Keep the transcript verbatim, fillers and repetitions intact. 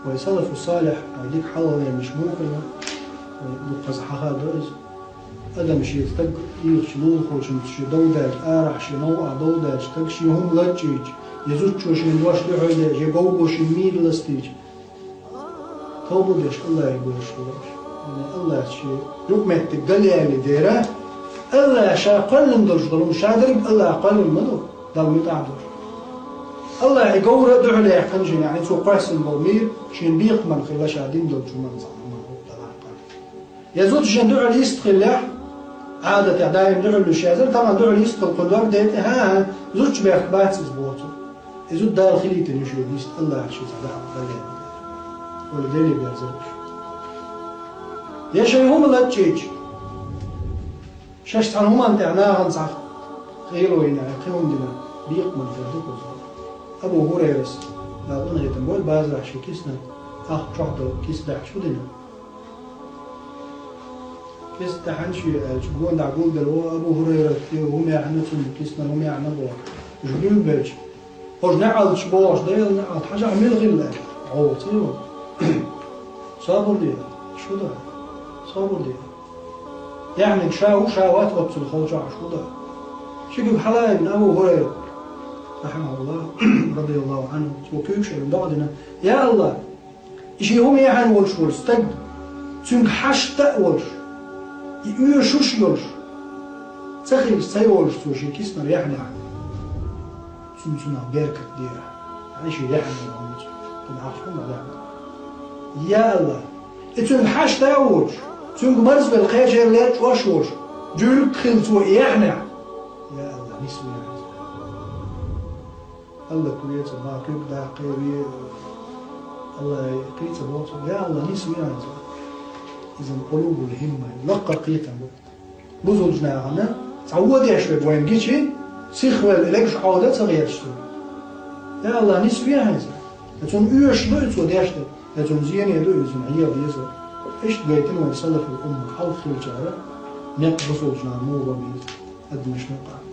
Вай салафу салихь, вай дика хьалхалераш муха хилла, вай дуккхаза хьахадо иза. Адам шен стаг ийгӀача лулахочунца шен дов даьлча, арахьа шен новкъа дов даьлча, стаг шен хӀума лачкъийча, е зудчо шен дош дуьхьал деш, е говго шен мийра ластийча, тоба деш Аллахье гуш хилараш. Аллахьа шен юкъаметтиг галъяьлла дера, Аллахьа ша кхоьллина долуш долу хӀума ша дерриг Аллахьа кхоьллина ма ду, Далла муьтӀахь долуш. Аллахье говра а дуьхьал яьккхина шена, яъни цо кхоьссина болу мийра шена бекхаман хилла ша дина долчу хӀуманца Далла кхоьллина. Я зудчо шен дуьхьал йист хиллехь, Ӏадатехь даим дуьхьал луьйш язар, тахана дуьхьал йист хилла кхуьнан дог дайта, хӀан-хӀа, зудчо бехк бац иза боху цо. И зуда Дала хилийтина ю шен йист, Аллахьа шен цхьа дахьа далла. Ола Деле берзарш. Я шайн хӀума лачкъийча, шаьш цхьана хӀуманна тӀехь нахана цхьа хилла вайна, кхин хӀума дина, бекхаман хир ду кхуза. Абу ХӀурайрас, Дала къинхетам бойла, базарахь шен киснан ах чохь долу киса дахьаш хӀун дина? Киса дахьана шен аьлча, гонах гулделла ву Абу ХӀурайра, и хӀума яьхьна цунна, киснан хӀума яьхьна боху. Уьш дуьйна белча, хӀожа неӀалташ бохуш, Делан неӀалт, хьажахь мила хилла аьлла, гӀовгӀа ца йо. Собар де, шу ду, собар де. Яьхьниг ша ву, ша вац оццул холчохь шу ду. Ши куьг хьалаайина Абу ХӀурайра, рахьимахуллах, радияллаху Ӏанху, цо куьйгаш а дина, догӀа дина: «Я Аллах, и шен хӀума яьхьна волуш волу стаг, цуьнга хьашт а волуш, и оьшуш а йолуш, ца хилча ца йолуш цо шен киснара яьхьнехь, цуьнан цунах беркат дера». Хьан шен яьхьна волу хӀума цо, цуьнан Ӏаш хӀума яьхьна. Я Аллах, и цуьнга хьашт а воцуш, цуьнга марзбелла кхечеран лерчӀош а волуш, жуьлг хилла цо и яьхьнехь. Я Аллах, нисве хьайза. Аллах веца, ма куьг даккхий ве, Аллах кхийца боцу, я Аллах, нисве хьайза. Иза къулубул хӀимма, лаккхара кхетам бу. Бузулчу нахана, цхьа вон деш верг вайна гичи, сихвелла легаш Ӏовда ца гӀерташ цо. Я Аллах, нисве хьайза. Я цунна оьшуш ду и цо деш дерг, я цунна зене ду и цунна хьеха деза. Иштта гайтина вайн салафул умма хьалха хилчара, мекх бусулчу нахана муха бан беза, адамашна юкъахь.